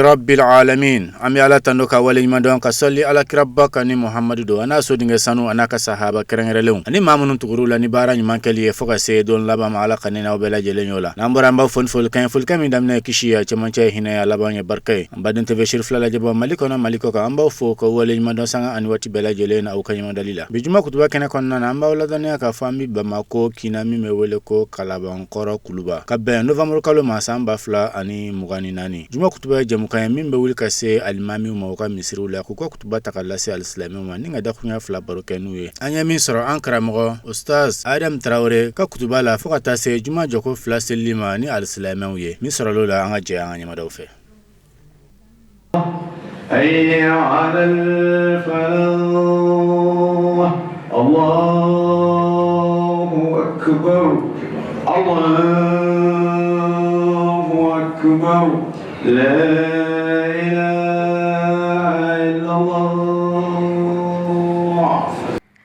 Rabbil alamin. An bɛ Ala tando ka waleɲuman dɔn, ka sali Ala kiraba kan ni Muhamadu don, a n'a sodenkɛ sanu, a n'a ka sahaba kɛrɛnkɛrɛnlenw ani maa minnu tugur'u la ni baara ɲuman kɛli ye fo ka se don laban ma. Ala ka ne n'aw bɛɛ lajɛlen y'o la. N'an bɔra, an b'aw fo ni folikan ye, folikan min daminɛ ye kisi ye, a cɛmancɛ ye hinɛ ye, a laban ye barika ye. An baden TV siri fila lajɛbɔ Mali kɔnɔ, Mali kɔ kan, an b'aw fo ka waleɲuman dɔn sanga ani waati bɛɛ lajɛlen na aw ka ɲuman la. Bi juma kutuba kɛnɛ kɔnɔna na, an b'aw ladɔnniya k'a fɔ an bɛ Bamakɔ kin min bɛ wele ko Kalabankɔrɔ Kuluba, ka bɛn novembre kalo ma san 2024. Juma kutuba ye jɛmukan ye min bɛ wuli ka se alimamiw ma u ka misiriw la, k'u ka kutuba ta ka lase alisilamɛw ma ni ka dakuruɲɛ fila baro kɛ n'u ye. An ye min sɔrɔ an karamɔgɔ Ustaz Adam Tarawele ka kutuba la fo ka taa se juma jɔko fila selili ma ni alisilamɛw ye, min sɔrɔl'o la, an ka jɛ an ka ɲɛmadaw fɛ.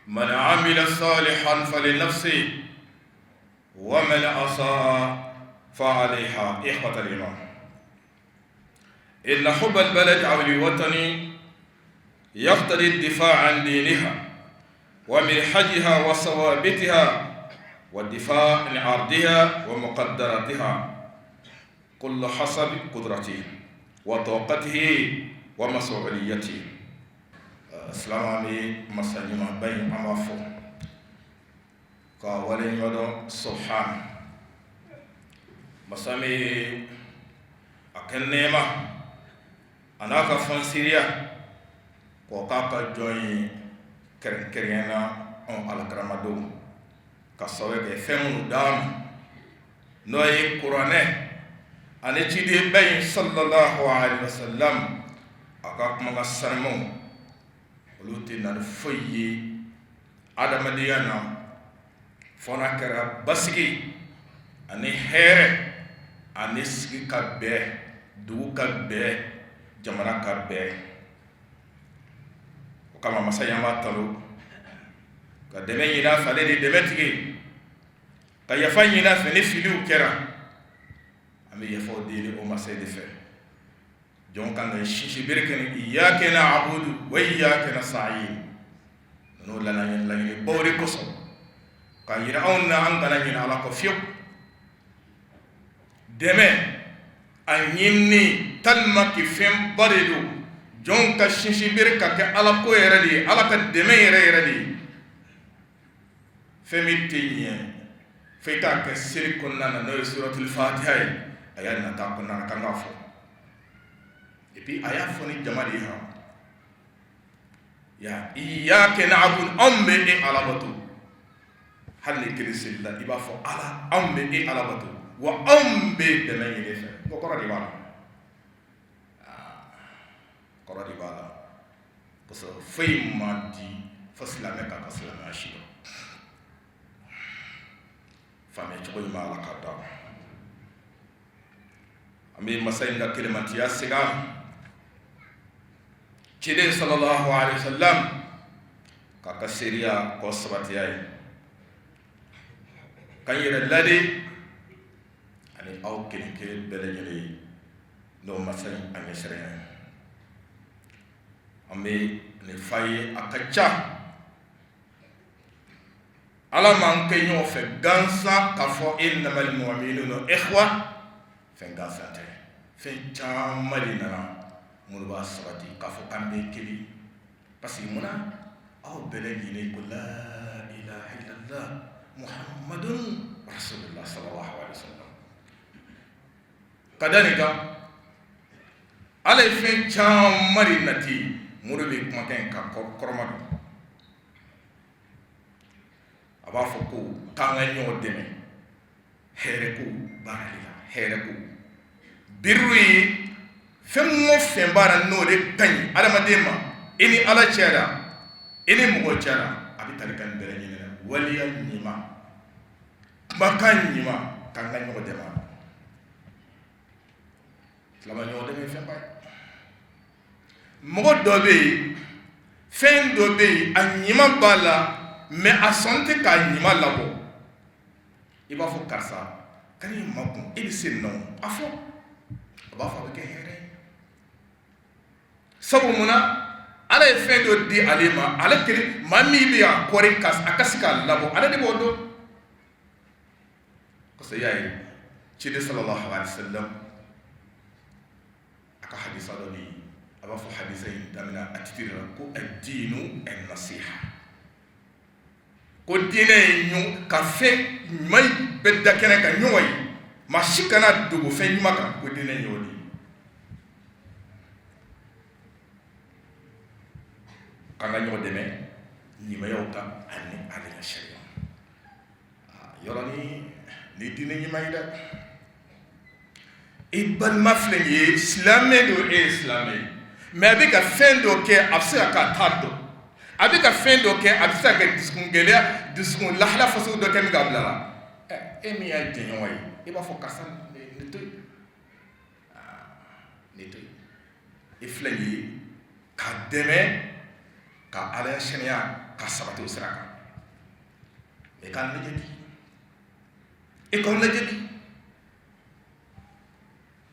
من عمل صالحا فلنفسه ومن أساء فعليها. إخوة الإيمان، إن حب البلد أو الوطن يقتضي الدفاع عن دينها ومنهجها وثوابتها والدفاع عن أرضها ومقدراتها، كل حسب قدرته وطاقته ومسؤوليته. Silamɛ bɛ masa ɲumanba in, an b'a fɔ ka waleɲumandɔn subhana masa min a kɛ nɛɛma a n'a ka fɔnsiriya k'o k'a ka jɔn ye, kɛrɛnkɛrɛnya na anw alakaramadenw, ka sababu kɛ fɛn minnu d'an ma, n'o ye kuranɛ ani cidenba in sallallahu alaihi wasallam a ka kumakan sanumanw. Olu tɛ na ni foyi ye adamadenya na fo n'a kɛra basigi ani hɛrɛ ani sigi ka bɛn, dugu ka bɛn, jamana ka bɛn. O kama masa in, an b'a tanu ka dɛmɛ ɲini a fɛ, ale de dɛmɛ tigi, ka yafa ɲini a fɛ ni filiw kɛra. An bɛ yafa deli o masa de fɛ. Jɔn kan ka sinsin bere kɛ ni iyyaka na'budu wa iyyaka nasta'in. N'o laɲini baw de kosɔn k'a yira anw na, an kana ɲinɛ Ala kɔ fiyewu. Dɛmɛ a ɲinini tellement que fɛnba de don. Jɔn ka sinsin bere ka kɛ Ala ko yɛrɛ de ye, Ala ka dɛmɛ yɛrɛ yɛrɛ de ye. Fɛn min tɛ ɲɛ fo i k'a kɛ seli kɔnɔna na, n'o ye suratul fatiha ye, a y'a nata kɔnɔna na k'an k'a fɔ. Et puis a y'a fɔ ni jama de ye han ya iyyaka na'budu, anw bɛ e Ala bato. Hali ni kelen selila, i b'a fɔ Ala, anw bɛ e Ala bato wa anw bɛ dɛmɛ ɲini e fɛ. Ko kɔrɔ de b'a la, kɔrɔ de b'a la. Parce que foyi man di fo silamɛ k'a ka silamɛya si dɔn. Faamuya cogo ɲuman, Ala k'a d'a ma. An bɛ masa in ka kelenmatiya segin a ma, ciden sallallahu alaihi wasallam k'a ka seereya k'o sabatiya ye, ka n yɛrɛ ladi ani aw kelen kelen bɛɛ lajɛlen ye n'o masa in a ɲɛsiranya ye. An bɛ nin fa ye, a ka ca Ala m'an kɛ ɲɔgɔn fɛ gansan k'a fɔ innamal mu'minuna ikhwa. Fɛn gansan tɛ, fɛn caman de nana minnu b'a sabati k'a fɔ k'an bɛɛ kelen. Parce que munna aw bɛɛ lajɛlen ko la ilaha illallah muhammadun rasulullah sallallahu alaihi wasallam. Ka da nin kan, Ala ye fɛn caman de nati minnu bɛ kumakan in ka kɔrɔma don. A b'a fɔ ko k'an ka ɲɔgɔn dɛmɛ hɛrɛ ko baara la, hɛrɛ ko biriru ye fɛn o fɛn b'a la, n'o de ka ɲi adamaden ma, i ni Ala cɛ la, i ni mɔgɔ cɛ la, a bɛ tali ka nin bɛɛ lajɛlen na. Waleya ɲuman, kumakan ɲuman, k'an ka ɲɔgɔn dɛmɛ. Silamɛ ɲɔgɔn dɛmɛ ye fɛnba ye. Mɔgɔ dɔ bɛ yen, fɛn dɔ bɛ yen, a ɲuman b'a la, mais a sɔn tɛ k'a ɲuman labɔ. I b'a fɔ karisa, kan'i makun, e bɛ se nin na o. A fɔ, a b'a fɔ a bɛ kɛ hɛrɛ ye. Sabu mun na Ala ye fɛn dɔ di ale ma, ale kelen, maa min bɛ a kɔri ka a ka se k'a labɔ, ale de b'o dɔn. Parce que i y'a ye, ciden sallallahu alaihi wasallam a ka hadisa dɔ bɛ yen, a b'a fɔ hadisa in daminɛ a titre la ko ad-dinu an-nasiha, ko diinɛ ye ɲɔgɔn ka fɛn ɲuman bɛɛ da kɛnɛ kan ɲɔgɔn ye, maa si kana dogo fɛn ɲuman kan, ko diinɛ y'o de ye. K'an ka ɲɔgɔn dɛmɛ ɲumanyaw kan ani ale ka sariya yɔrɔ ni diinɛ ɲuman ye dɛ. I balima filɛ nin ye, silamɛ don, e ye silamɛ ye, mais a bɛ ka fɛn dɔ kɛ, a bɛ se ka k'a t'a dɔn, a bɛ ka fɛn dɔ kɛ, a bɛ se ka kɛ dusukun gɛlɛya, dusukun lahala fasugu dɔ kɛ min k'a bila la. E min y'a jɛɲɔgɔn ye, i b'a fɔ karisa, nin to yen, nin to yen. I filɛ nin ye k'a dɛmɛ ka ala sariya ka sabati o sira kan. I k'a lajɛ bi, i k'aw lajɛ bi.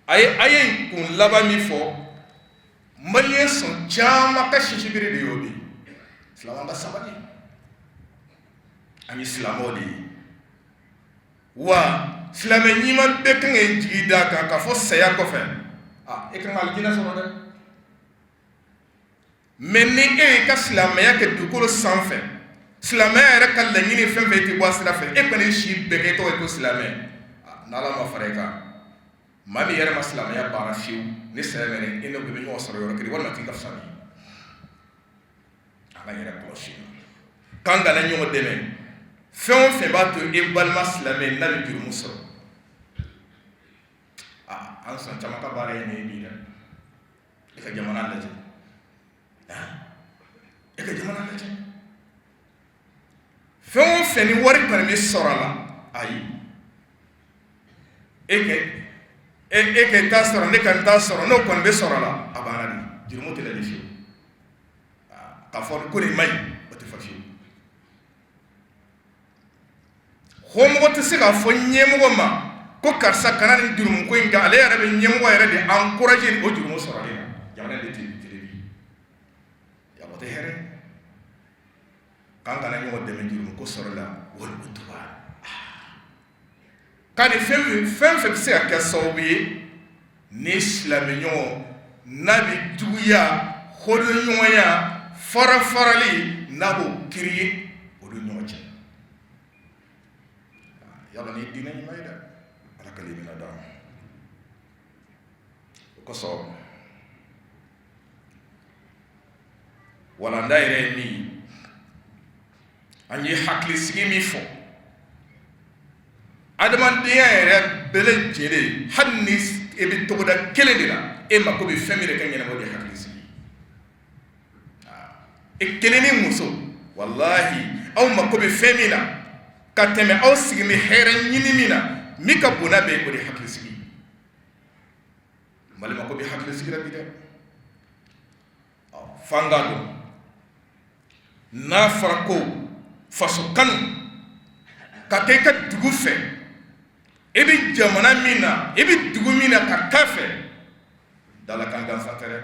A ye aya in kun laban min fɔ, maliyɛn sɔn caman ka sinsinbere de y'o de ye. Silamɛ ka sabali, an ye silamɛw de ye, wa silamɛ ɲuman bɛɛ kan k'i jigi d'a kan k'a fɔ saya kɔfɛ, aa, e kan ka alijinɛ sɔrɔ dɛ. Mais ni e y'i ka silamɛya kɛ dugukolo sanfɛ, silamɛya yɛrɛ ka laɲini fɛn fɛn, i tɛ bɔ a sira fɛ, e kɔni si bɛɛ kɛ i tɔgɔ ye ko silamɛ, n'Ala ma fara i kan, maa min yɛrɛ ma silamɛya baara fiyewu, ni saya nana, e n'o bɛɛ bɛ ɲɔgɔn sɔrɔ yɔrɔ kelen, walima k'i ka fisa ni. An ka yɛrɛ kɔlɔsi k'an kana ɲɔgɔn dɛmɛ fɛn o fɛn b'a to e balima silamɛ n'a bɛ jurumu sɔrɔ. An sɔn caman ka baara ye nin ye bi dɛ. E ka jamana lajɛ, e ka jamana lajɛ, fɛn o fɛn ni wari kɔni bɛ sɔrɔ a la, ayi, e ka ta sɔrɔ, ne ka n ta sɔrɔ, n'o kɔni bɛ sɔrɔ a la, a banna de. Jurumu tɛ lajɛ fiyewu. K'a fɔ ko nin man ɲi, o tɛ fɔ fiyewu. Hɔmɔgɔ tɛ se k'a fɔ ɲɛmɔgɔ ma ko karisa kana nin jurumu ko in kan, ale yɛrɛ bɛ ɲɛmɔgɔ yɛrɛ de encourager o jurumu sɔrɔli la. Jamana de tɛ bi o tɛ hɛrɛ k'an kana ɲɔgɔn dɛmɛ jurumu ko sɔrɔ la. Wali o tuba k'a ni fɛn fɛn fɛn bɛ se ka kɛ sababu ye ni silamɛɲɔgɔn n'a bɛ juguya, hɔrɔnɲɔgɔnya, fara farali, n'a b'o créer olu ɲɔgɔn cɛ. Yala ni diinɛ ɲuman ye dɛ. Ala ka limaniya d'an ma. O kosɔn walanda yɛrɛ ye min ye, an ye hakilisigi min fɔ, adamadenya yɛrɛ bɛɛ lajɛlen, hali ni e bɛ togoda kelen de la, e mako bɛ fɛn min de ka ɲɛnabɔ, o de ye hakilisigi. E kelen ni muso, walahi, aw mako bɛ fɛn min na ka tɛmɛ aw sigi bɛ hɛrɛ ɲini min na, min ka bon n'a bɛɛ ye, o de ye hakilisigi. Mali mako bɛ hakilisigi la bi dɛ. F'an k'a dɔn, n'a fɔra ko faso kanu ka kɛ i ka dugu fɛ, e bɛ jamana min na, e bɛ dugu min na, ka k'a fɛ, dalakan gansan tɛ dɛ.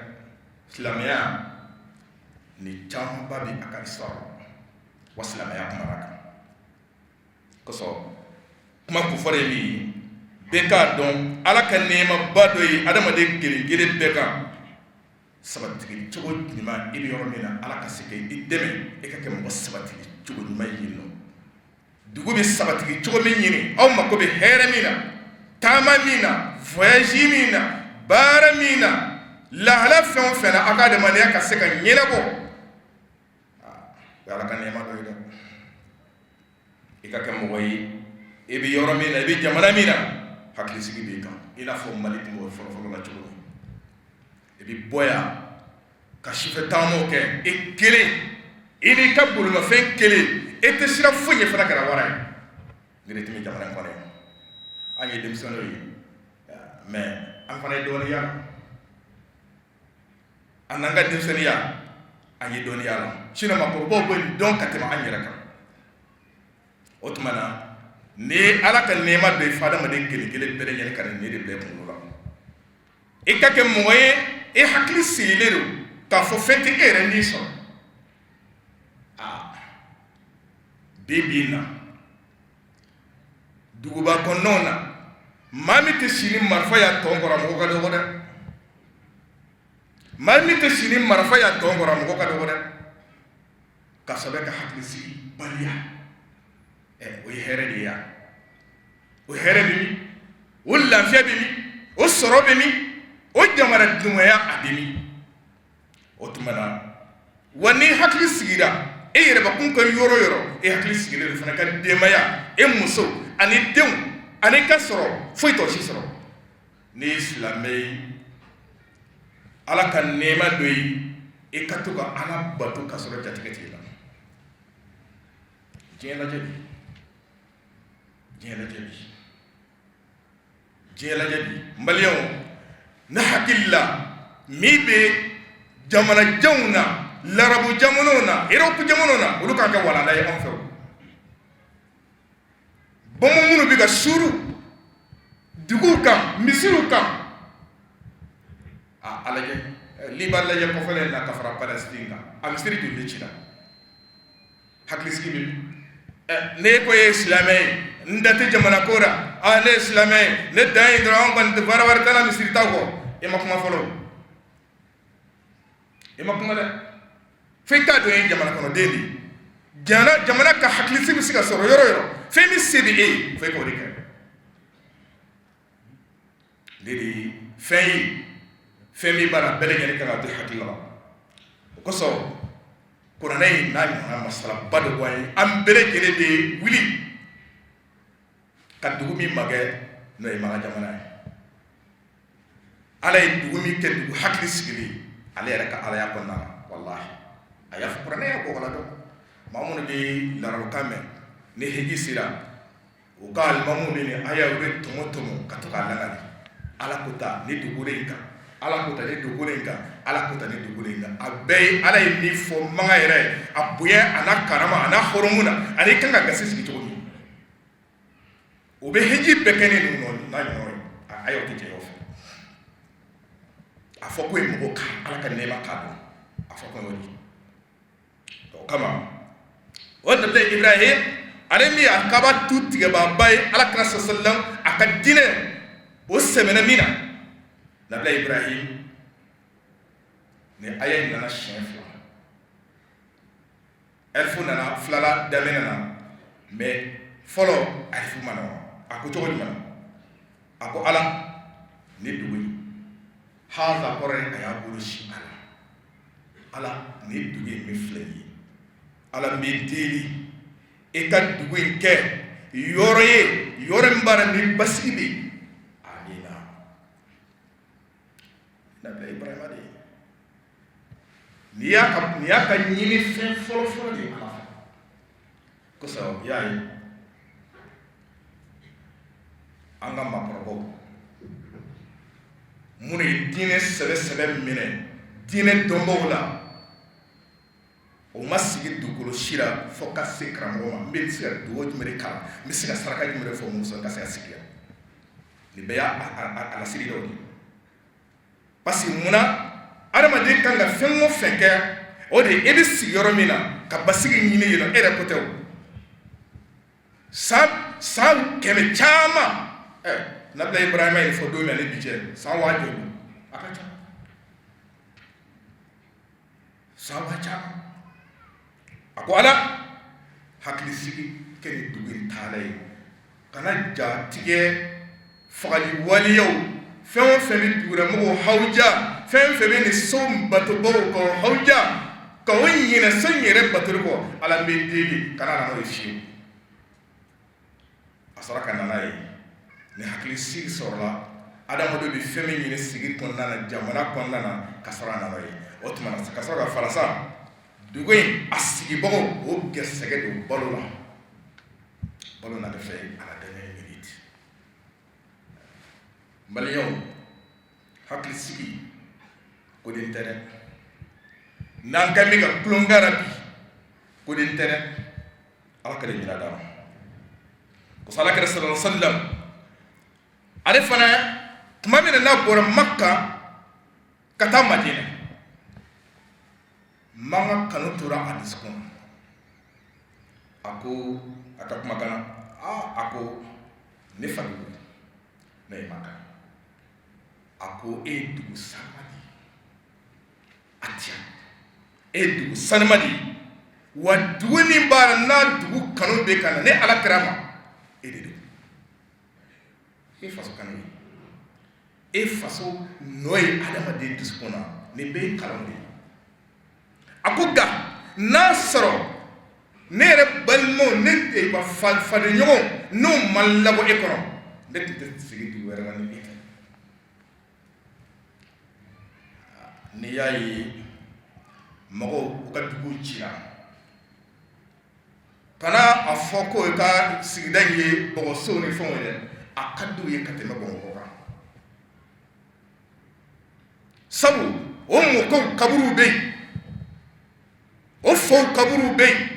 Silamɛya ni camanba bɛ a ka histoire wa silamɛya kumana kan kosɔn. Kuma kofɔlen ye min ye, bɛɛ k'a dɔn Ala ka nɛɛmaba dɔ ye adamaden kelen kelen bɛɛ kan sabatili cogo ɲuman. I bɛ yɔrɔ min na, Ala ka se ka i dɛmɛ, e ka kɛ mɔgɔ sabatili cogo ɲuman ye yen nɔ. Dugu bɛ sabatili cogo min ɲini, aw mako bɛ hɛrɛ min na, taama min na, voyage min na, baara min na, lahala fɛn o fɛn na, aw ka adamadenya ka se ka ɲɛnabɔ, o ye Ala ka nɛɛma dɔ ye dɛ. I ka kɛ mɔgɔ ye, e bɛ yɔrɔ min na, i bɛ jamana min na, hakilisigi b'i kan, i n'a fɔ Mali tun b'o fɔlɔfɔlɔ la cogo min. I bɛ bɔ yan ka sufɛ taamaw kɛ e kelen, i n'i ka bolimafɛn kelen, e tɛ siran foyi ɲɛ, fana kɛra wara ye. Ne de tun bɛ jamana in kɔnɔ yan. An ye denmisɛnninw ye, mais an fana ye dɔɔnin y'a an n'an ka denmisɛnninya, an ye dɔɔnin y'a la. Sinon maakɔrɔbaw bɛ nin dɔn ka tɛmɛ an yɛrɛ kan. O tuma na, ni Ala ka nɛɛma dɔ ye fo adamaden kelen kelen bɛɛ lajɛlen ka nin de bila i kunkolo la, i ka kɛ mɔgɔ ye, e hakili sigilen don. K'a fɔ fɛn tɛ e yɛrɛ ni sɔrɔ. Aa, bi bi in na, duguba kɔnɔnaw na, maa min tɛ si ni marifa y'a tɔn kɔrɔ, mɔgɔ ka dɔgɔ dɛ. Maa min tɛ si ni marifa y'a tɔn kɔrɔ, mɔgɔ ka dɔgɔ dɛ. Ka sababu kɛ hakilisigi baliya. Ɛ, o ye hɛrɛ de ye ya? O hɛrɛ bɛ min? O lafiya bɛ min? O sɔrɔ bɛ min? O jamana dumaya, a bɛ min? O tuma na wa, ni hakili sigira e yɛrɛbakun ka yɔrɔ yɔrɔ, e hakili sigilen don fana ka denbaya, e muso ani denw ani ka sɔrɔ, foyi t'o si sɔrɔ. N'i ye silamɛ ye, Ala ka nɛɛma dɔ ye i ka to ka Ala bato ka sɔrɔ jatigɛ t'i la. Diɲɛ lajɛ bi, diɲɛ lajɛ bi, diɲɛ lajɛ bi. N maliyɛnw, ne hakili la, min bɛ jamanajanw na, larabu jamanaw na, Europe jamanaw na, olu kan kɛ walanda ye anw fɛ. Bɔnbɔn minnu bɛ ka suuru duguw kan, misiriw kan, a lajɛ Liban lajɛ kɔfɛla na ka fara Palestine kan, a misiri joli de cira? Hakilisigi bɛ ne ko ye silamɛ ye, n da tɛ jamana ko la. Aa, ne ye silamɛ ye, ne dan ye dɔrɔn, an kɔni tɛ baara wɛrɛ tɛ na misiri ta kɔ. E ma kuma fɔlɔ, e ma kuma dɛ. Fo i k'a dɔn ye jamana kɔnɔden de ye. Jamana ka hakilisigi bɛ se ka sɔrɔ yɔrɔ yɔrɔ, fɛn min se bɛ e ye, fo i k'o de kɛ. Ne de ye fɛn ye, fɛn min b'a la, bɛɛ lajɛlen kan ka to hakili la. O kosɔn kuranɛ in n'a ɲɔgɔnna masalaba dɔ bɔ an ye, an bɛɛ lajɛlen de wuli ka dugu min magɛn, n'o ye Maka jamana ye. Ala ye dugu min kɛ dugu hakili sigilen ale yɛrɛ ka alaya kɔnɔna na, walahi, a y'a fɔ kuranɛ y'a bɔ dɔn. Maa minnu bɛ larabukan mɛn, ni hiji sera, u ka alimamu bɛ nin aya, u bɛ tɔmɔ tɔmɔ ka to k'a lakali. Ala ko ta ni dugukolo in kan, Ala ko ta ni dugukolo in kan, Ala ko ta ni dugukolo in kan. A bɛɛ ye Ala ye min fɔ Maka yɛrɛ, a bonya a n'a karama a n'a hɔrɔnmu na, ani kan ka gasi sigi cogo min. U bɛ hiji bɛɛ kɛ ni ninnu n'a ɲɔgɔn ye. A ayaw tɛ jɛ fɛ. A fɔ ko ye mɔgɔ ka Ala ka nɛɛma k'a dɔn, a fɔ ko y'o de ye. O kama o nabila Ibrahim, ale min a kaba tu tigɛbaaba ye, Ala kira sallam a ka diinɛ o sɛmɛnɛ min na, nabila Ibrahim, ni aya in nana siɲɛ fila, alifu nana filala daminɛ na, mais fɔlɔ alifu ma na. A ko cogo jumɛn? A ko Ala, ni dugu in, haza kɔrɔ ye a y'a bolo si a la. Ala, ni dugu in min filɛ nin ye, Ala, n b'i deli, i ka dugu in kɛ yɔrɔ ye, yɔrɔ min b'a la ni basigi bɛ yen. Amina. Nabila Ibrahima de ye nin y'a ka ɲini fɛn fɔlɔ fɔlɔ de ye Ala fɛ. Kosɔn i y'a ye, an ka maakɔrɔbaw minnu ye diinɛ sɛbɛ sɛbɛ minɛ, diinɛ dɔnbaw la, o ma sigi dugukolo si la fo ka se karamɔgɔ ma. N bɛ se ka dugawu jumɛn de kalan? N bɛ se ka saraka jumɛn de fɔ muso ka se ka sigi yan? Nin bɛɛ y'a lasiri dɔw de ye. Parce que munna adamaden kan ka fɛn o fɛn kɛ, o de e bɛ sigi yɔrɔ min na ka basigi ɲini yen, e yɛrɛ ko tɛ. O san san kɛmɛ caman, ɛ, nabila Ibrahima ye fɔ don min ani bi cɛ, san waa joli? A ka ca, san waa caman. A ko Ala, hakili sigi kɛ ni dugu in taala ye, kana ja tigɛ, fagali waleyaw, fɛn o fɛn bɛ dugulamɔgɔw hawuja, fɛn fɛn bɛ nin so batobaw ka hawuja ka o ɲinɛ so in yɛrɛ batoli kɔ, Ala, n bɛ deli, kana na n'o ye fiyewu. A sɔrɔ ka na n'a ye. Ni hakili sigi sɔrɔla, adamadenw bɛ fɛn min ɲini sigi kɔnɔna na, jamana kɔnɔna na, ka sɔrɔ a nana ye. O tuma na ka sɔrɔ ka fara sa dugu in a sigibagaw, o gɛrɛsɛgɛ don balo la. Balo na kɛ fɛn ye à la dernière minute. Maliyɛnw, hakili sigi ko den tɛ dɛ. N'an ka bɛ ka tulonkɛ la bi, ko den tɛ dɛ. Ala ka ɲinɛ d'a ma. Ko Ala kira sallallahu alaihi wasallam, ale fana, tuma min na n'a bɔra Makka ka taa Madina. Makan kanu tora a dusukun. A ko a ka kumakan na, a ko ne fa dugu, ne ye Makan. A ko e ye dugu sanuma de ye, a tiɲɛ, e ye dugu sanuma de ye, wa dugu min b'a la n'a dugu kanu bɛ ka na ne Ala kira ma, e de don. E faso kanu ye, e faso nɔ ye adamaden dusukun na, nin bɛɛ ye kalan de ye. A ko nka n'a sɔrɔ ne yɛrɛ balimaw, ne fadenɲɔgɔnw, n'o ma labɔ e kɔnɔ, ne tun tɛ sigi dugu wɛrɛ la ni e tɛ. N'i y'a ye mɔgɔw u ka duguw cira, kana a fɔ ko i ka sigida in ye bɔgɔsow ni fɛnw ye dɛ, a ka d'u ye ka tɛmɛ Bamakɔ kan, sabu o mɔkɛw kaburuw bɛ yen, o faw kaburuw bɛ yen,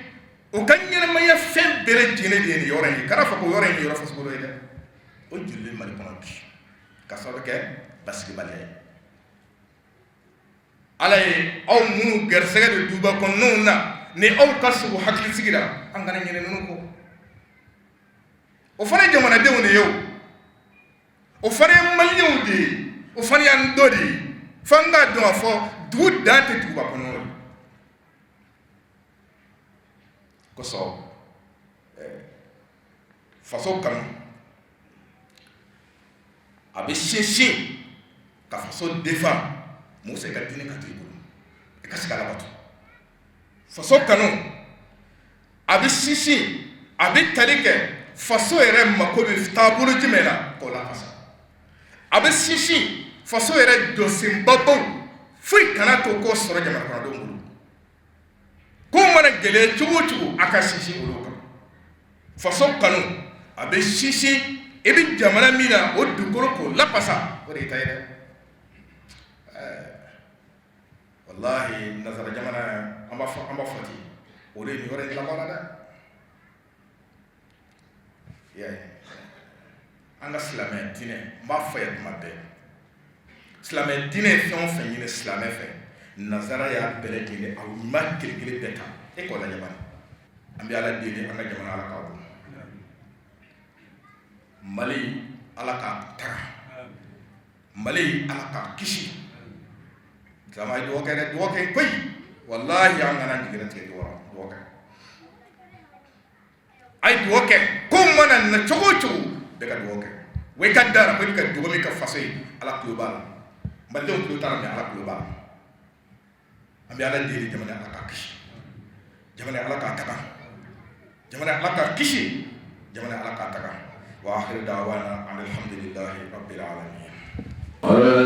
u ka ɲɛnamaya fɛn bɛɛ lajɛlen de ye nin yɔrɔ in ye. Kana fɔ ko yɔrɔ in ye yɔrɔ fasugu dɔ ye dɛ, o joli bɛ Mali kɔnɔ bi ka sababu kɛ basigibaliya ye. Ala ye aw minnu garisɛgɛ don duguba kɔnɔnaw na, ni aw ka sugu hakilisigi la, an kana ɲinɛ ninnu kɔ. O fana ye jamanadenw de ye, o o fana ye maliyɛnw de ye, o fana y'an dɔ de ye. F'an k'a dɔn k'a fɔ dugu dan tɛ duguba kɔnɔ ye. Kosɔn faso kanu a bɛ sinsin ka faso défend, musa i ka diinɛ ka to i bolo, i ka se ka labato. Faso kanu a bɛ sinsin, a bɛ tali kɛ faso yɛrɛ mako bɛ taabolo jumɛn na k'o lafasa. A bɛ sinsin faso yɛrɛ jɔsenbabaw foyi kana to k'o sɔrɔ jamana kɔnɔdenw bolo. Ko mana gɛlɛya cogo o cogo, a ka sinsin olu kan. Faso kanu a bɛ sinsin i bɛ jamana min na, o dugukolo k'o lafasa, o de y'i ta ye dɛ. Walahi, nasara jamana, an b'a fɔ ten, o de ye nin yɔrɔ in laban na dɛ. I y'a ye, an ka silamɛya diinɛ, n b'a fɔ yan tuma bɛɛ, silamɛ diinɛ ye fɛn o fɛn ɲini silamɛ fɛ, nasara y'a bɛɛ lajɛlen a ɲuman kelen kelen bɛɛ ta. E k'o lajɛ bani. An bɛ Ala deli, an ka jamana, Ala k'a bɔ Mali, Ala k'a taga Mali, Ala k'a kisi. Silamɛ ye dugawu kɛ dɛ, dugawu kɛ koyi. Walahi, an kana jigin tigɛ dugawu la, dugawu kɛ, a ye dugawu kɛ. Ko mana na cogo o cogo, bɛɛ ka dugawu kɛ. Wa i ka da la ko i bɛ ka dugawu min kɛ faso ye, Ala tulo b'a la. Malidenw tulo t'a la, mais Ala tulo b'a la. An bɛ Ala deli, jamana, Ala k'a kisi. Jamana, Ala k'a taga. Jamana, Ala k'a kisi. Jamana, Ala k'a taga. Wa akhiru da'wana alhamdulillahi rabbil alamin. الله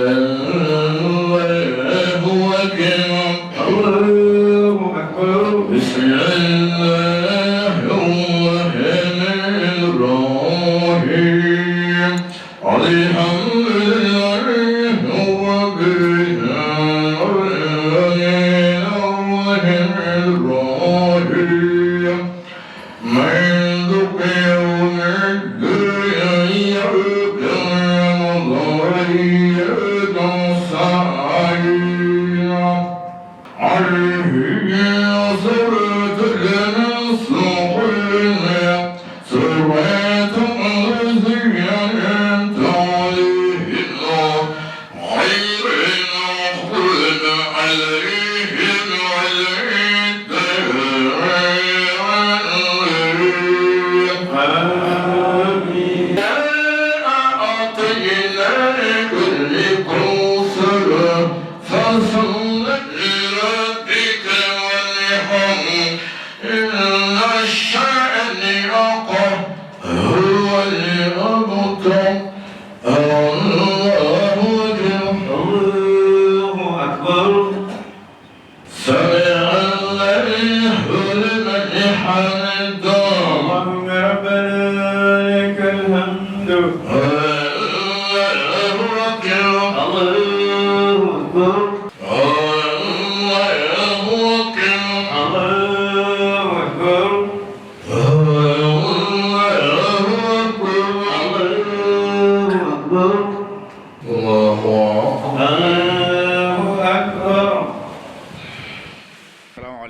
أكبر، الله أكبر، بسم الله الرحمن الرحيم، الحمد لله رب العالمين، الرحمن الرحيم، مالك يوم الدين، إياك نعبد وإياك نستعين، اهدنا الصراط المستقيم، صراط الذين أنعمت عليهم، غير المغضوب عليهم ولا الضالين. آمين. أعطيناك الكوثر، فصل لربك وانحر، إن شانئك هو الأبتر. الله أكبر. الله أكبر. سمع الله لمن حمده. اللهم ربنا لك الحمد. الله أكبر. الله أكبر. الله أكبر. الله أكبر. الله أكبر. الله أكبر. الله الله أكبر.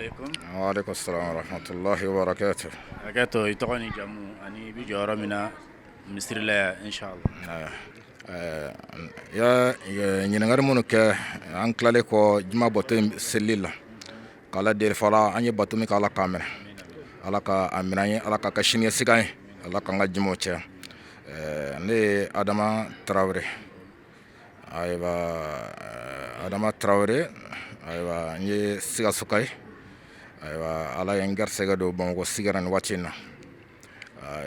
alaikum. Wa alaikum salam wa rahmatullahi wa barakatuh. Hakɛ to, i tɔgɔ ni jamu ani i bɛ jɔ yɔrɔ min na misiri la yan, inshallah. Ya ɲininkali minnu kɛ, an tilalen kɔ juma bato in seli la, k'Ala deli fɔlɔ, an ye bato min kɛ, Ala k'a minɛ, Ala ka a minɛ an ye, Ala ka kɛ siniɲɛsigi an ye, Ala k'an ka jumaw caya. Ne ye Adama Tarawele, ayiwa, Adama Tarawele, ayiwa, n ye Sikasoka ye. Ayiwa, Ala ye n garisɛgɛ don Bamakɔ sigira nin waati in na.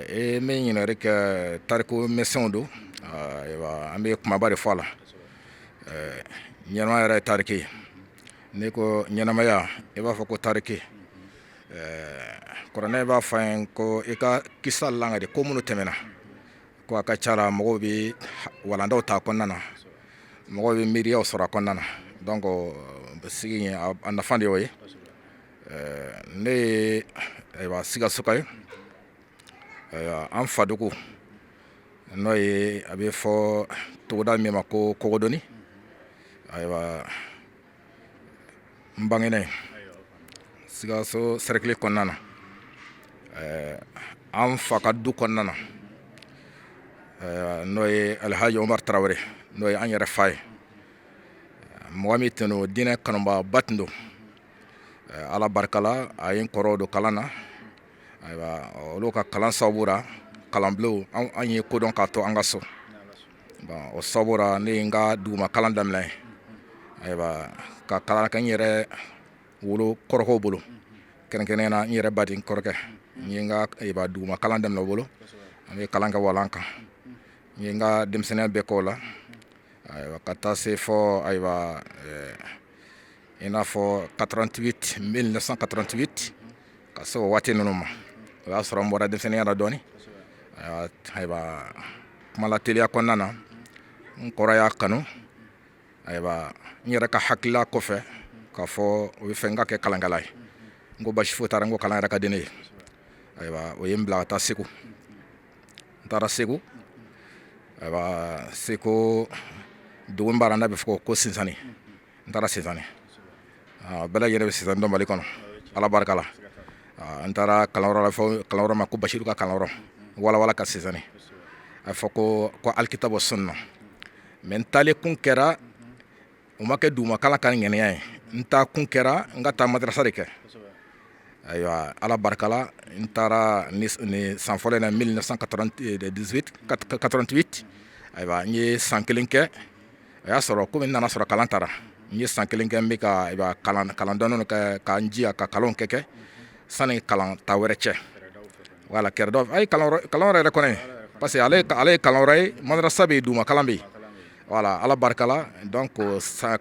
E min ɲininkali kɛ, tariku misɛnw don. Ayiwa, an bɛ kumaba de fɔ a la. Ɲɛnamaya yɛrɛ ye tariki ye. N'i ko ɲɛnamaya, i b'a fɔ ko tariki. Kuranɛ b'a fɔ an ye ko i ka kisa lakali, ko minnu tɛmɛna, ko a ka ca la, mɔgɔw bɛ walandaw ta kɔnɔna na, mɔgɔw bɛ miiriyaw sɔrɔ a kɔnɔna na. Donc sigi in, a nafa de y'o ye. Ne ye, ayiwa, Sikasoka ye. Ayiwa, an fadugu, n'o ye a bɛ fɔ togoda min ma ko Kogodoni, ayiwa, n bangena yen, Sikaso cercle kɔnɔna na, an fa ka du kɔnɔna na, n'o ye Alhaji Omar Tarawele, n'o ye an yɛrɛ fa ye. Mɔgɔ min tun don, diinɛ kanubaba tun don. Ala barika la, a ye n kɔrɔw don kalan na. Ayiwa, olu ka kalan sababu la, kalanbulon, an ye kodɔn k'a to an ka so. Bon, o sababu la, ne ye n ka duguma kalan daminɛ. Ayiwa, ka kalan kɛ n yɛrɛ wolo kɔrɔkɛw bolo, kɛrɛnkɛrɛnnenya na n yɛrɛ baden kɔrɔkɛ. N ye n ka, ayiwa, duguma kalan daminɛ o bolo. An bɛ kalan kɛ walan kan. N ye n ka denmisɛnninya bɛɛ k'o la. Ayiwa, ka taa se fɔ, ayiwa, i n'a fɔ 88, 1988, ka se o waati ninnu ma. O y'a sɔrɔ n bɔra denmisɛnninya la dɔɔni. Ayiwa, kuma la teliya kɔnɔna na, n kɔrɔ y'a kanu, ayiwa, n yɛrɛ ka hakilila kɔfɛ, k'a fɔ o bɛ fɛ n ka kɛ kalankɛla ye. N ko basi foyi t'a la, n ko kalan yɛrɛ ka di ne ye. Ayiwa, o ye n bila ka taa Segu. N taara Segu. Ayiwa, Segu dugu min b'a la n'a bɛ fɔ ko Sinsani, n taara Sinsani. Bɛɛ lajɛlen bɛ Sinsani dɔn Mali kɔnɔ, Ala barika la. N taara kalanyɔrɔ la, fɔ kalanyɔrɔ ma ko Basiru ka kalanyɔrɔ, walawala ka Sinsani, a fɔ ko Alikitabu Sunna. Mais n taalen kun kɛra, o ma kɛ duguma kalan ka ŋaniya ye. N taa kun kɛra n ka taa madrasa de kɛ. Ayiwa, Ala barika la, n taara ni san fɔlɔ in na, 1998, 88. Ayiwa, n ye san kelen kɛ. O y'a sɔrɔ komi n nana sɔrɔ kalan taara, n ye san kelen kɛ, n bɛ ka, ayiwa, kalan dɔɔnin kɛ, ka n jija ka kalanw kɛ sani kalan ta wɛrɛ cɛ. Wala kɛrɛdɔ a ye kalan yɛrɛ kɔnɔ ye, parce que ale ye kalanyɔrɔ ye, madrasa bɛ yen, duguma kalan bɛ yen. Wala, Ala barika la. Donc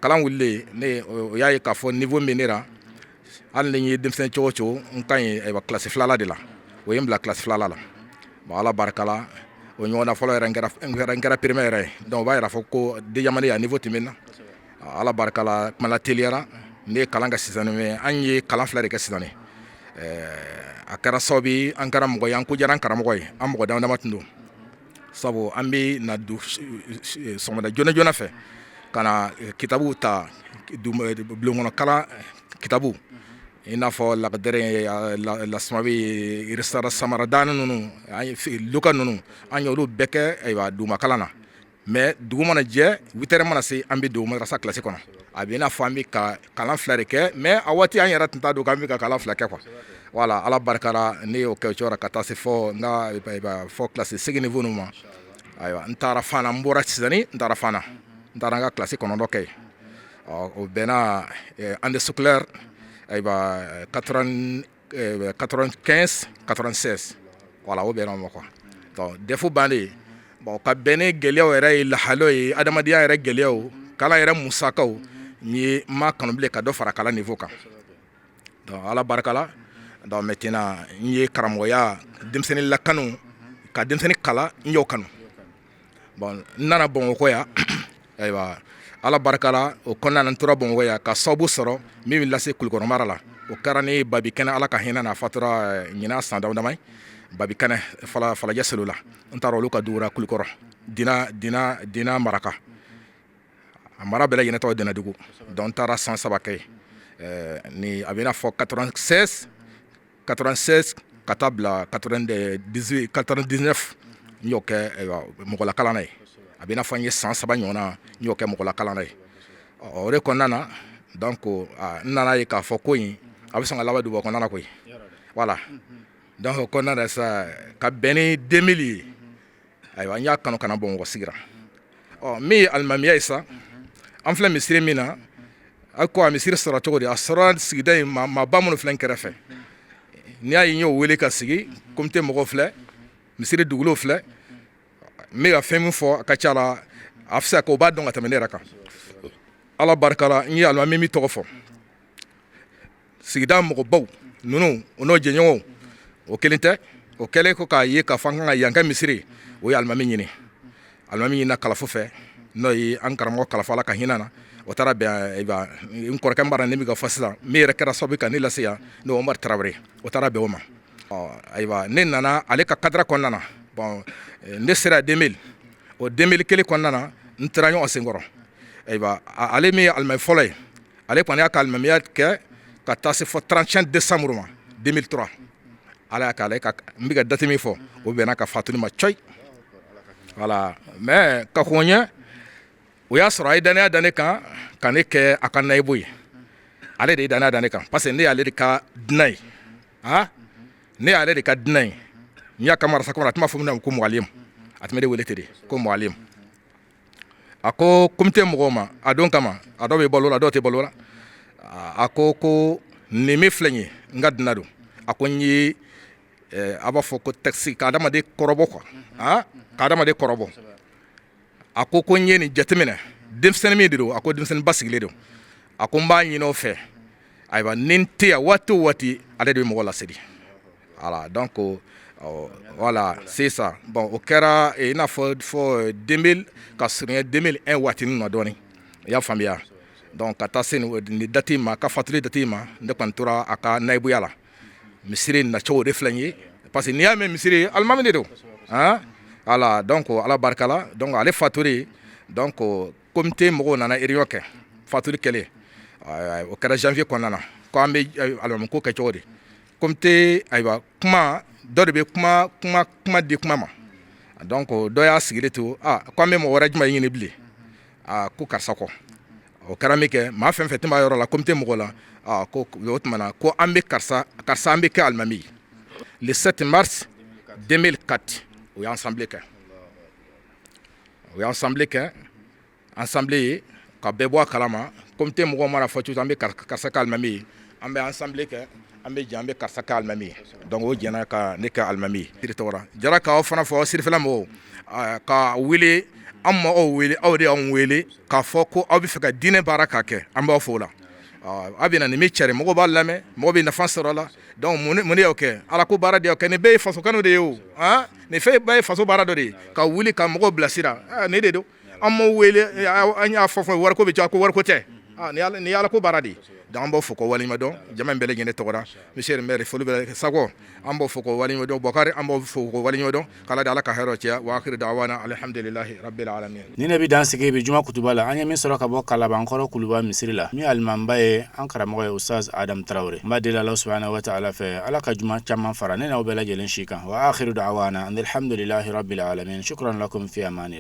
kalan wulilen, ne o y'a ye k'a fɔ niveau min ne la, hali ni n ye denmisɛnnin cogo o cogo, n ka ɲi, ayiwa, kilasi filala de la. O ye n bila kilasi filala la. Bon, Ala barika la, o ɲɔgɔnna fɔlɔ yɛrɛ, n kɛra primaire yɛrɛ ye. Donc o b'a yira fɔ ko déjà ne ya niveau tun bɛ n na. Ala barika la, kuma la teliyara, ne ye kalan kɛ sisan. An ye kalan fila de kɛ sisan. A kɛra sababu ye, an kɛra mɔgɔ ye, an ko diyara an karamɔgɔ ye. An mɔgɔ dama dama tun don, sabu an bɛ na sɔgɔmada joona joona fɛ ka na kitabuw ta, bulonkɔnɔ kalan kitabu, i n'a fɔ Lakidɛrɛ, Lasimawi, Risala, Samaradani ninnu, Luka ninnu. An y'olu bɛɛ kɛ, ayiwa, duguma kalan na. Mais dugu mana jɛ, 8 heures mana se, an bɛ don madrasa kilasi kɔnɔ. A bɛ i n'a fɔ an bɛ ka kalan fila de kɛ, mais a waati an yɛrɛ tun t'a dɔn k'an bɛ ka kalan fila kɛ, quoi. Wala, Ala barika la, ne y'o kɛ o cogo la ka taa se fɔ n ka fɔ kilasi 8 niveau ninnu ma. Ayiwa, n taara Fana. N bɔra Sizani, n taara Fana, n taara n ka kilasi 9 kɛ yen. O bɛnna année scolaire, ayiwa, 95 96. Voilà, o bɛnna o ma, quoi. Donc DEF bannen, bon, ka bɛn ni gɛlɛyaw yɛrɛ ye, lahalaw ye, adamadenya yɛrɛ gɛlɛyaw, kalan yɛrɛ musakaw, n ye n ma kanu bilen ka dɔ fara kalan niveau kan. Donc Ala barika la. Donc maintenant, n ye karamɔgɔya, denmisɛnnin lakanu, ka denmisɛnnin kalan, n y'o kanu. Bon, n nana Bamakɔ yan. Ayiwa, Ala barika la, o kɔnɔna na, n tora Bamakɔ yan ka sababu sɔrɔ min bɛ lase Kulukɔrɔ mara la. O kɛra ni Babi Kɛnɛ, Ala ka hinɛ n'a fatura ɲinan san dama dama ye. Babi Kɛnɛ, Falajɛ selo la, n taara olu ka dugu la, Kulukɔrɔ, Dina Maraka. A mara bɛɛ lajɛlen tɔgɔ Dinadugu. Donc n taara san 3 kɛ yen. Ni a bɛ n'a fɔ 96 96 ka taa bila 98 99, n y'o kɛ mɔgɔlakalanna ye. A bɛ n'a fɔ n ye san 3 ɲɔgɔnna, n y'o kɛ mɔgɔlakalanna ye. O de kɔnɔna na, donc n nana ye k'a fɔ ko in a bɛ sɔn ka laban duguba kɔnɔna na koyi. Voilà, donc o kɔnɔna na sa, ka bɛn ni 2000 ye, ayiwa, n y'a kanu ka na Bamakɔ sigira. Ɔ, min ye alimamiya ye sa, an filɛ misiri min na, a ko a misiri sɔrɔ cogo di? A sɔrɔ sigida in maaba minnu filɛ n kɛrɛfɛ, n'i y'a ye n y'o wele ka sigi, comité mɔgɔw filɛ, misiri dugulenw filɛ. N bɛ ka fɛn min fɔ, a ka ca la, a bɛ se ka kɛ o b'a dɔn ka tɛmɛ ne yɛrɛ kan. Ala barika la, n ye alimami min tɔgɔ fɔ, sigida mɔgɔbaw ninnu, o n'o jɛɲɔgɔnw, o kelen tɛ. O kɛlen ko k'a ye k'a fɔ an kan ka yan kɛ misiri, o ye alimami ɲini. Alimami ɲinina kalafo fɛ, n'o ye an karamɔgɔ Kalafo, Ala ka hinɛ na. O taara bɛn n kɔrɔkɛ mara ne bɛ ka fɔ sisan, min yɛrɛ kɛra sababu ka ne lase yan, n'o Umaru Tarawele, o taara bɛn o ma. Ayiwa, ne nana ale ka cadre kɔnɔna na. Bon, ne sera 2000, o 2000 kelen kɔnɔna na, n taara ɲɔgɔn senkɔrɔ. Ayiwa, ale min ye alimami fɔlɔ ye, ale kɔni y'a ka alimamiya kɛ ka taa se fɔ 31 décembre ma 2003. Ala y'a k'ale ka, n bɛ ka date min fɔ, o bɛnna ka fatuli ma cɔyi. Voilà, mais ka kɔn ɲɛ, o y'a sɔrɔ a ye danaya da ne kan ka ne kɛ a ka nayibu ye. Ale de ye danaya da ne kan parce que ne y'ale de ka dunan ye. Ah, ne y'ale de ka dunan ye. N y'a ka marasa kɔnɔ, a tun b'a fɔ min ma ko mualim, a tun bɛ ne wele ten de ko mualim. A ko comité mɔgɔw ma a don kama, a dɔw bɛ balo la, dɔw tɛ balo la, a ko ko nin min filɛ nin ye, n ka dunan don. A ko n ye, a b'a fɔ ko texte ka adamaden kɔrɔbɔ quoi, ah, ka adamaden kɔrɔbɔ. A ko ko n ye nin jateminɛ, denmisɛnnin min de don, a ko denmisɛnnin basigilen don. A ko n b'a ɲini o fɛ, ayiwa, ni n tɛ yan waati o waati, ale de bɛ mɔgɔ laseli. Voilà, donc voilà, c'est ça. Bon, o kɛra i n'a fɔ fɔ 2000 ka surunya 2001 waati ninnu na dɔɔnin, i y'a faamuya. Donc ka taa se nin date ma, ka fatuli date ma, ne kɔni tora a ka nayibuya la. Misiri nacogo de filɛ nin ye, parce que n'i y'a mɛn misiri, alimami de don, han. Voilà, donc Ala barika la, donc ale fatuli, donc comité mɔgɔw nana réunion kɛ. Fatuli kɛlen, o kɛra janvier kɔnɔna na, ko an bɛ alimami ko kɛ cogo di? Comité, ayiwa, kuma dɔ de bɛ kuma kuma kuma di kuma ma. Donc dɔ y'a sigilen to, ah, ko an bɛ mɔgɔ wɛrɛ jumɛn ɲini bilen? Ah, ko karisa kɔ. O kɛra min kɛ, maa fɛn fɛn tun b'a yɔrɔ la, comité mɔgɔw la, ah, ko o tuma na ko an bɛ karisa, karisa an bɛ kɛ alimami ye. Le 7 mars 2004, o ye assemblée kɛ, o ye assemblée kɛ, assemblée ye ka bɛɛ bɔ a kalama. Comité mɔgɔw mana fɔ cogo, an bɛ karisa kɛ alimami ye, an bɛ assemblée kɛ, an bɛ jɛ, an bɛ karisa kɛ alimami ye. Donc o jɛna ka ne kɛ alimami ye. Siri tɔgɔ la jara k'aw fana fɔ, sirifɛla mɔgɔw ka wele, an ma aw wele, aw de y'anw wele k'a fɔ ko aw bɛ fɛ ka diinɛ baara k'a kɛ. An b'aw fo o la. A bɛ na nin bɛ cari, mɔgɔw b'a lamɛn, mɔgɔw bɛ nafa sɔrɔ a la. Donc mun de y'aw kɛ? Ala ko baara de y'aw kɛ. Nin bɛɛ ye faso kanu de ye o. Han, nin fɛn bɛɛ ye faso baara dɔ de ye, ka wuli ka mɔgɔw bilasira. Nin de don, an m'aw wele, an y'a fɔ wariko bɛ caya, ko wariko tɛ, nin ye Ala ko baara de ye. Donc an b'aw fo k'aw waleɲuman dɔn jama in bɛɛ lajɛlen tɔgɔ la. Monsieur le maire, foli bɛ Sakɔ, an b'aw fo k'aw waleɲuman dɔn. Bɔkari, an b'aw fo k'aw waleɲuman dɔn. K'Ala da Ala ka hɛrɛ caya. Wa akhiru da'wana alhamdulillahi rabbil alamin. Nin de bɛ dan sigi bi juma kutuba la. An ye min sɔrɔ ka bɔ Kalabankɔrɔ Kuluba misiri la, min alimamiba ye an karamɔgɔ ye, Ustaz Adam Tarawele. N b'a deli Ala subahana wa taala fɛ, Ala ka juma caman fara ne n'aw bɛɛ lajɛlen si kan. Wa akhiru da'wana alhamdulillahi rabbil alamin. Shukran lakum fi amani.